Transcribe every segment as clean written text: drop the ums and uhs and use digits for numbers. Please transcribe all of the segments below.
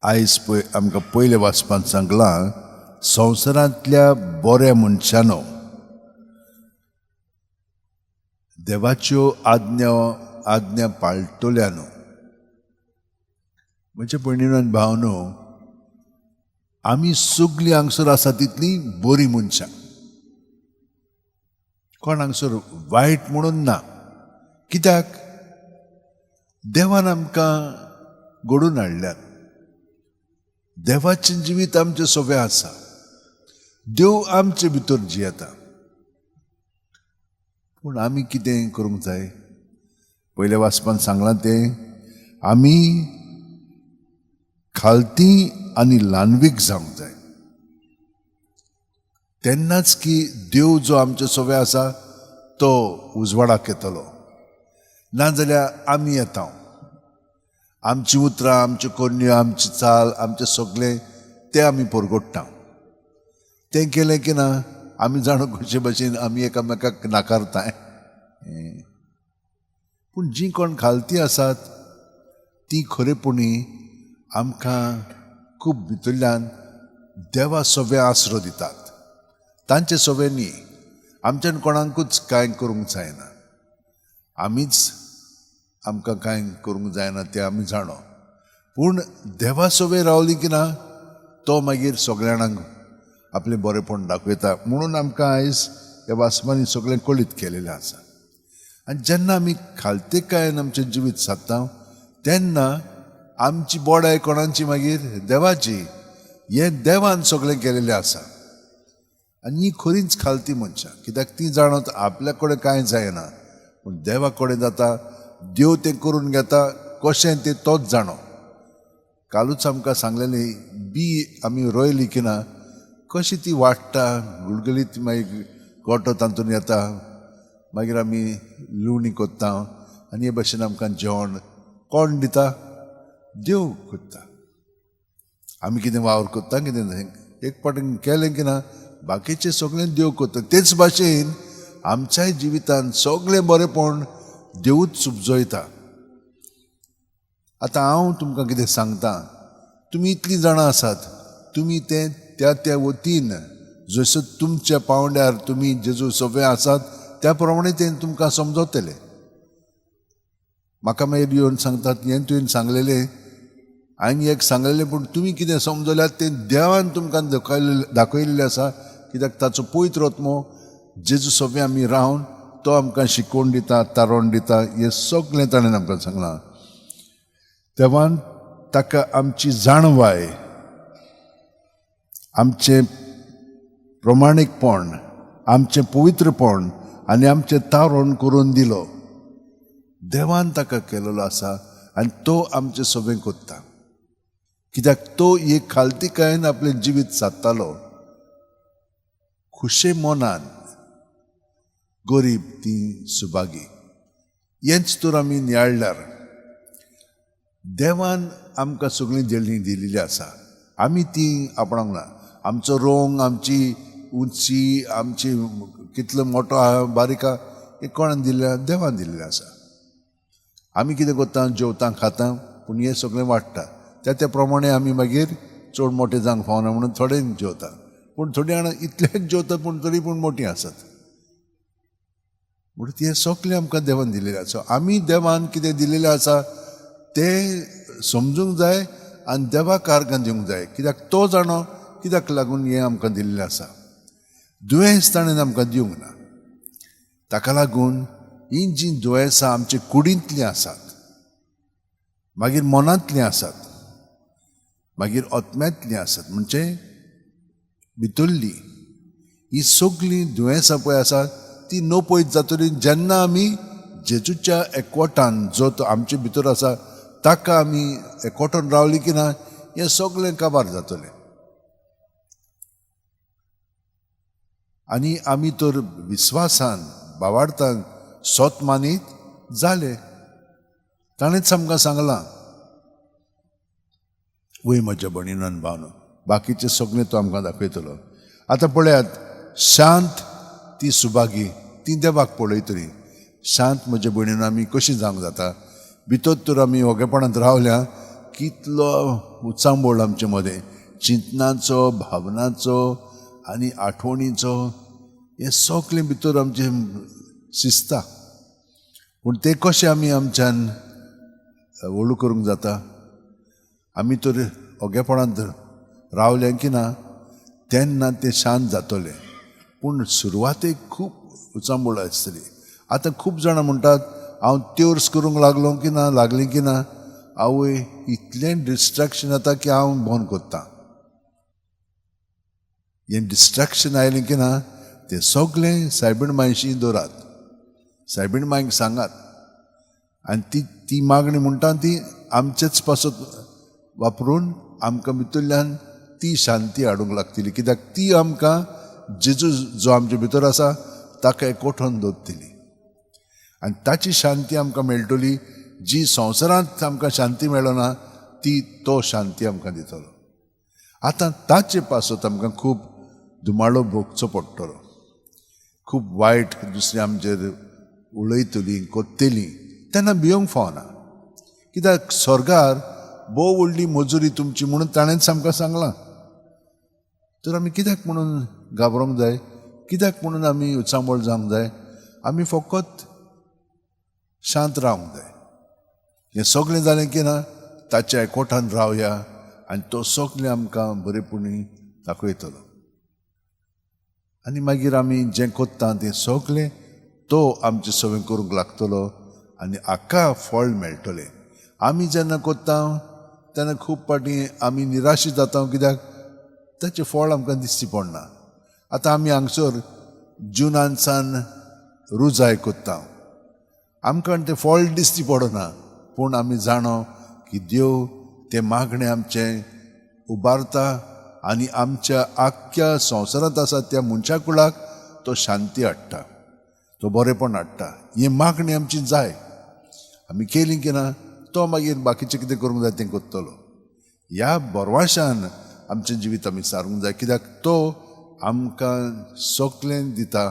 आयज पळय आमकां पयलें वाचपांत सांगलां, संवसारांतल्या बऱ्या मनशानो, देवाच्यो आज्ञा आज्ञा पाळटल्यानो. म्हज्या भयणीनो आनी भावनो, आमी सगलीं हांगसर आसा तितलीं बरीं मनशां. कोण हांगसर वायट म्हणून ना, कित्याक देवान आमकां घडोवन हाडल्यात. देवाचें जिवीत आमचें सोबें आसा. देव आमचे भितर जियेता. पूण आमी कितें करूंक जाय? पयल्या वाचपान सांगलां तें, आमी खालती आनी ल्हानवीक जावंक जाय, तेन्नाच की देव जो आमचे सोबे आसा तो उजवाडाक येतलो. नाजाल्यार आमी येता, आमची उतरां, आमच्यो करण्यो, आमची चाल, आमचें सगळें तें आमी परगट्टा. तें केलें की ना, आमी जाणो कशे भशेन आमी एकामेकाक नाकारताय. पूण जीं कोण खालती आसात तीं खरेपणी आमकां खूब भितरल्यान देवा सोबे आसरो दितात. तांचे सोबे न्ही, आमच्यान कोणाकूच कांय करूंक जायना. आमीच आमकां कांय करूंक जायना तें आमी जाणो. पूण देवा सोबे रावली की ना, तो मागीर सगळ्या जाणांक आपलें बरेंपण दाखयता. म्हणून आमकां आयज ह्या वाचपांनी सगळें कळीत केलेलें आसा. आनी जेन्ना आमी खालतेकायेन आमचें जिवीत सादता तेन्ना आमची बोडाय कोणाची मागीर? देवाची. हें देवान सगळें केलेलें आसा. आनी ही खरींच खालती मनशां, कित्याक ती जाणत आपल्या कडेन कांय जायना, पूण देवा कडेन जाता. देव तें करून घेता, कशें तें तोच जाणो. कालूच आमकां सांगलेलें, बी आमी रोयली की ना, कशी ती वाडटा, गुलगुलीत, मागीर गोटो तातूंत येता, मागीर आमी लुवणी करता आनी हे भशेन आमकां जेवण कोण दिता? देव करता. आमी कितें वावर करता, कितें एक फावटी केलें की ना, बाकीचें सगळें देव करता. तेच भाशेन आमच्याय जिवितान सगळें बरेंपण देवूच उपजयता. आतां हांव तुमकां कितें सांगता, तुमी इतलीं जाणां आसात, तुमी तें त्या त्या वतीन जसो तुमच्या पांवड्यार तुमी जेजू सोबे आसात त्या प्रमाणे तें तुमकां समजतलें. म्हाका मागीर येवन सांगतात, हें तुवें सांगलेलें, हांवें एक सांगलेलें, पूण तुमी कितें समजल्यात तें देवान तुमकां दाखयल्लें आसा. कित्याक ताचो पवित्र आत्मो जेजू सोबे आमी रावन तो आमकां शिकोवन दिता, तारोवन दिता. हें सगळें ताणें आमकां सांगलां. देवान ताका आमची जाणवाय, आमचें प्रमाणीकपण, आमचें पवित्रपण आनी आमचें तारोण करून दिलो. देवान ताका केलेलो आसा आनी तो आमचें सोबें करता, कित्याक तो एक खालतीकायेन आपलें जिवीत सादतालो खुशे मनान. गरीब ती सुभागी. हेंच तर आमी नियाळल्यार देवान आमकां सगळीं देणी दिलेली आसा, आमी ती आपणाक ना. आमचो रंग, आमची उंची, आमची कितलो मोटो आहा, बारीक आहा, हें कोणान दिल्लें? देवान दिल्लें आसा. आमी कितें करता? जेवता, खाता, पूण हें सगळें वाडटा. त्या त्या प्रमाणे आमी मागीर चड मोटें जावंक फावना म्हणून थोडें जेवता, पूण थोडीं जाणां इतलेंच जेवता, पूण तरी पूण मोटीं आसात. म्हणून तें सगळें आमकां देवान दिलेलें आसा. आमी देवान कितें दिलेलें आसा तें समजूंक जाय आनी देवाक आर्गां दिवंक जाय, कित्याक तो जाणो कित्याक लागून हें आमकां दिल्लें आसा. दुयेंस ताणें आमकां दिवंक ना. ताका लागून हीं जीं दुयेंसां आमचे कुडींतलीं आसात, मागीर मनांतलीं आसात, मागीर आत्म्यांतलीं आसात, म्हणजे भितरलीं, ही सगळीं दुयेंसां पळय आसात ती नपयत जातली जेन्ना आमी जेजूच्या एकवटान, जो तो आमचे भितर आसा, ताका आमी एकवटान रावली की ना, हें सगळें काबार जातलें. आनी आमी तर विस्वासान भावार्थान सोत मानीत जाले. ताणेंच आमकां सांगलां, वय म्हज्या भयणीन भावनो, बाकीचें सगळें तो आमकां दाखयतलो. आतां पळयात, शांत ती सुभागी, ती देवाक पळयतली. शांत म्हज्या भयणीन आमी कशी जावंक जाता? भितर तर आमी ओगेपणांत रावल्या कितलो उचांबळ आमचे मदें, चिंतनाचो, भावनाचो आनी आठवणीचो, हें सगळें भितर आमचें शिजता. पूण तें कशें आमी आमच्यान व्हडू करूंक जाता? आमी तर ओगेपणांत रावलें की ना तेन्ना तें शांत जातलें, पूण सुरवातेक खूब उचांबळ आसतली. आतां खूब जाणां म्हणटात हांव त्योर्स करूंक लागलो की ना, लागलें की ना, आवय इतलें डिस्ट्रेक्शन जाता की हांव बंद करतां. हें डिस्ट्रेक्शन आयलें की ना तें सगळें सायबीण मायशी दवरात, सायबीण मायक सांगात आनी ती ती मागणी म्हणटा ती आमचेच पासत वापरून आमकां भितरल्यान ती शांती हाडूंक लागतली. कित्याक ती आमकां जेजू जो आमचे भितर आसा ताका एकवठोवन दवरतली आनी ताची शांती आमकां मेळटली. जी संवसारांत आमकां शांती मेळना ती तो शांती आमकां दितलो. आतां ताचे पासत आमकां खूब धुमाळो भोगचो पडटलो, खूब वायट दुसरी आमचेर उलयतली कोत्तली, तेन्ना भियोंक फावना. कित्याक स्वर्गार भोव व्हडली मजुरी तुमची म्हणून ताणेंच आमकां सांगलां. तर आमी कित्याक म्हणून घाबरोंक जाय, कित्याक म्हणून आमी उचांबळ जावंक जाय? आमी फकत शांत रावंक जाय. हें सगळें जालें की ना ताच्या एकवटान रावया आनी तो सगळें आमकां बरेपणी दाखयतलो. आनी मागीर आमी जें कोत्ता तें सगळें तो आमचें सगळें करूंक लागतलो आनी हाका फळ मेळटलें. आमी जेन्ना कोत्ता तेन्ना खूब फावटी आमी निराशी जाता, कित्याक ताचें फळ आमकां दिश्टी पडना. आतां आमी हांगसर जुनानसान रुजाय कोत्ता, आमकां तें फळ दिश्टी पडना, पूण आमी जाणो की देव तें मागणें आमचें उबारता आनी आमच्या आख्ख्या संवसारांत आसा त्या मनशा कुळाक तो शांती हाडटा, तो बरेपण हाडटा. हें मागणी आमची जाय, आमी केली की ना तो मागीर बाकीचें कितें करूंक जाय तें करतलो. ह्या बरवाशान आमचें जिवीत आमी सारूंक जाय, कित्याक तो आमकां सगळें दिता,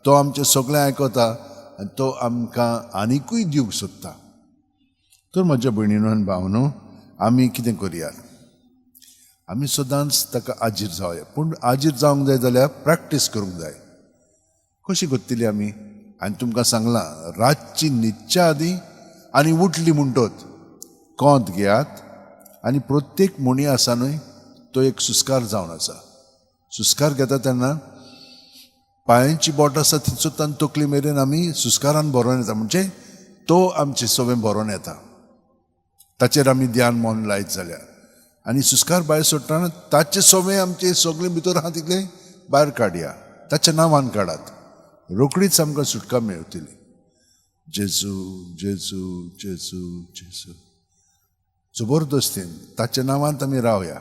तो आमचें सगळें आयकता आनी तो आमकां आनिकूय दिवंक सोदता. तर म्हज्या भयणीनो आनी भावनो, आमी कितें करुया? आमी सदांच ताका आजीर जावया. पूण आजीर जावंक जाय जाल्यार प्रॅक्टीस करूंक जाय. कशी करतली आमी? आनी तुमकां सांगलां, रातची न्हिदच्या आदीं आनी उठली म्हणटत कोंत घेयात आनी प्रत्येक म्हणी आसा न्हय तो एक सुस्कार जावन आसा. सुस्कार घेता तेन्ना पांयांची बोट आसा थंयसर तकली मेरेन आमी सुस्कारान भरोन येता, म्हणजे तो आमचे सगळें भरोन येता. ताचेर आमी ध्यान मन लायत जाल्यार आनी सुस्कार भायर सोडटना ताचें सगळें आमचें सगळें भितर आहा तितलें भायर काडया, ताच्या नांवान काडात, रोखडीच आमकां सुटका मेळटली. जेजू जेजू जेजू जेजू, जबरदस्तीन ताच्या नांवांत आमी रावया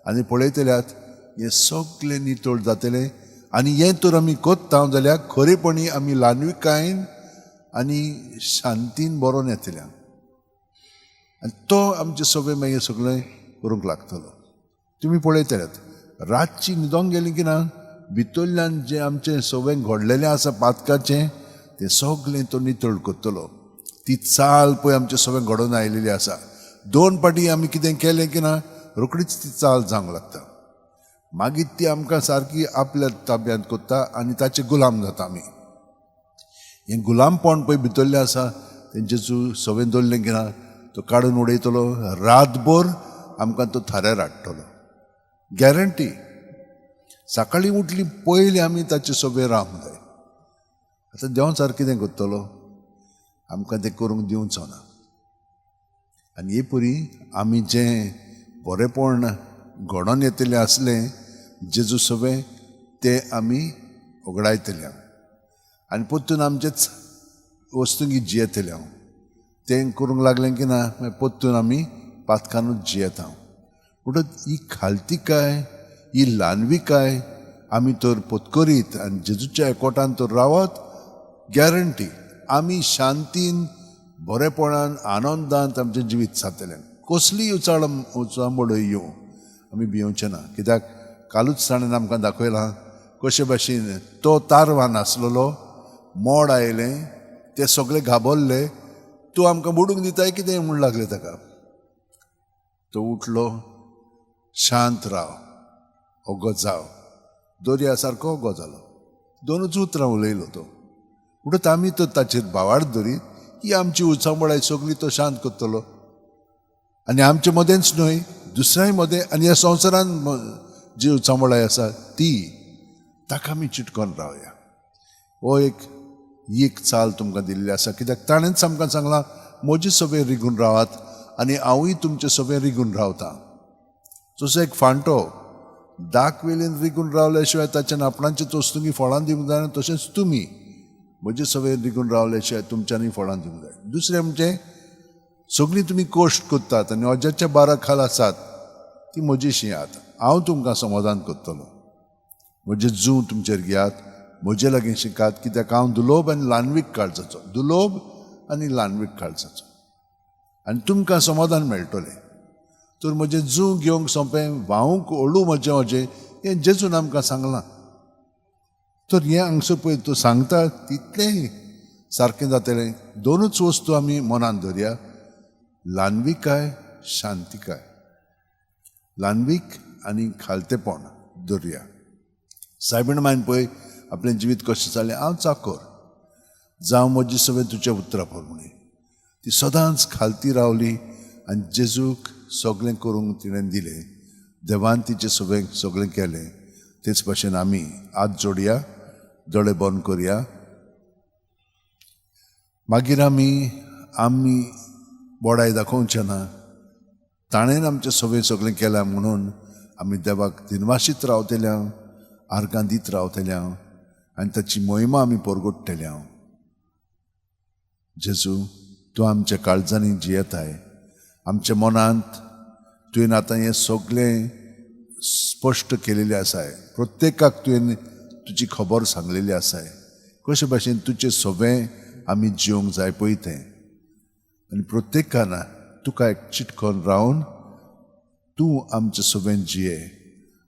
आनी पळयतल्यात हें सगळें नितळ जातलें. आनी हें तर आमी कोत्ता जाल्यार खरेपणी आमी ल्हानविकायेन आनी शांतीन बरोवन येतल्या आनी तो आमचें सगळें मागीर सगळें करूंक लागतलो. तुमी पळयतल्यात रातची न्हिदोंक गेली की ना भितरल्यान जें आमचें सगळें घडलेलें आसा पातकाचें तें सगळें तो नितळ करतलो. ती चाल पळय आमचें सगळें घडोवन आयलेली आसा. दोन फावटी आमी कितें केलें की ना रोखडीच ती चाल जावंक लागता. मागीर ती आमकां सारकी आपल्या ताब्यांत करता आनी ताचे गुलाम जाता आमी. हें गुलामपण पळय भितरलें आसा तें जेजू सगळें दवरलें की ना तो काडून उडयतलो, रातभर आमकां तो थाऱ्यार हाडटलो, गॅरंटी. सकाळीं उठली पयलीं आमी ताचे सगळें रावंक जाय. आतां देव सारकें कितें करतलो? आमकां तें करूंक दिवचो ना. आनी हे परी आमी जें बरेपण घडोवन येतलें आसलें जेजू सगळें तें आमी उगडायतले आनी परतून आमचेच वस्तूंक जियेतले. हांव तें करूंक लागलें की ना मागीर परतून आमी पातकानूच जियेता. म्हणटच ही खालतिकाय, ही ल्हानविकाय आमी तर पोतकरीत आनी जेजूच्या एकवटान तर रावत, गॅरंटी आमी शांतीन बरेपणान आनंदांत आमचें जिवीत जातलें. कसलीय उचांबळ येवं आमी भियोवचें ना, कित्याक कालूच ताणें आमकां दाखयलां कशे भाशेन तो तारवान आसलेलो, मोड आयलें, ते सगळे घाबरले, तूं आमकां बुडूंक दिताय कितें म्हूण लागले ताका. तो उठलो, शांत राव, ओगो जाव. दर्या सारको ओगो जालो. दोनूच उतरां उलयलो तो. म्हणटच आमी तर ताचेर भावार्थ धरीत ही आमची उचांबळाय सगळी तो शांत करतलो. आनी आमचे मदेंच न्हय, दुसऱ्याय मदें आनी ह्या संवसारान जी उचांबळाय आसा ती ताका आमी चिटकोन रावया. हो एक एक चाल तुमकां दिल्ली आसा, कित्याक ताणेंच आमकां सांगलां, म्हजे सगळें रिगून रावात आनी हांवूय तुमचे सगळें रिगून रावतां. जसो एक फांटो दाक वेलीन रिगून रावल्या शिवाय ताच्यान आपणाचे तोस्तुंगी फळां दिवंक जायना, तशेंच तुमी म्हजे सगळें रिगून रावल्या शिवाय तुमच्यांनी फळां दिवंक जाय. दुसरें म्हणजे सगळीं तुमी कोश्ट करतात आनी अजाच्या बारा खाल आसात ती म्हजी शिंयात, हांव तुमकां समाधान करतलो. म्हजें जूं तुमचेर घेयात, म्हजे लागीं शिकात, कित्याक हांव दुलोब आनी ल्हानवीक काळजाचो, दुलोब आनी ल्हानवीक काळजाचो, आनी तुमकां समाधान मेळटलें. तर म्हजें जूं घेवंक सोंपें, व्हांवूंक हळू म्हजें म्हजें, हें जेजून आमकां सांगलां. तर हें हांगसर पळय तूं सांगता तितलेंय सारकें जातलें. दोनूच वस्तू आमी मनांत धरया, ल्हानविकाय, शांतिकाय. ल्हानवीक आनी खालतेपण धरया. सायबीण मायन पळय आपलें जिवीत कशें जालें. हांव चाकोर जावं म्हजी सगळें तुज्या उतरा प्रमाणें. ती सदांच खालती रावली आनी जेजूक सगळें करूंक तिणें दिलें. देवान तिचें सगळें सगळें केलें. तेच भाशेन आमी हात जोडया, दोळे बंद करया. मागीर आमी आमी बोडाय दाखोवचें ना. ताणें आमचें सगळें सगळें केलां म्हणून आमी देवाक दिनवाशीत रावतल्या, आर्गां दीत रावतल्या आनी ताची मोहिमा आमी परगट्टल्या. जेजू, तूं आमच्या काळजांनी जियेताय, आमच्या मनांत तुवें आतां हें सगळें स्पश्ट केलेलें आसाय. प्रत्येकाक तुवें तुजी खबर सांगलेली आसाय, कशे भाशेन तुजें सगळें आमी जिवंक जाय पळय तें. आनी प्रत्येकान तुका एक चिटकोन रावन तूं आमचें सगळें जिये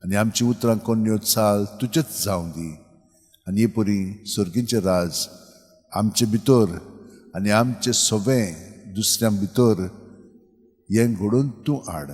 आनी आमची उतरां कोन्न्यो चाल तुजेच जावं दी. आनी हे परी सर्गीचें राज आमचे भितर आनी आमचें सगळें दुसऱ्यां भितर हें घडोवन तूं हाड.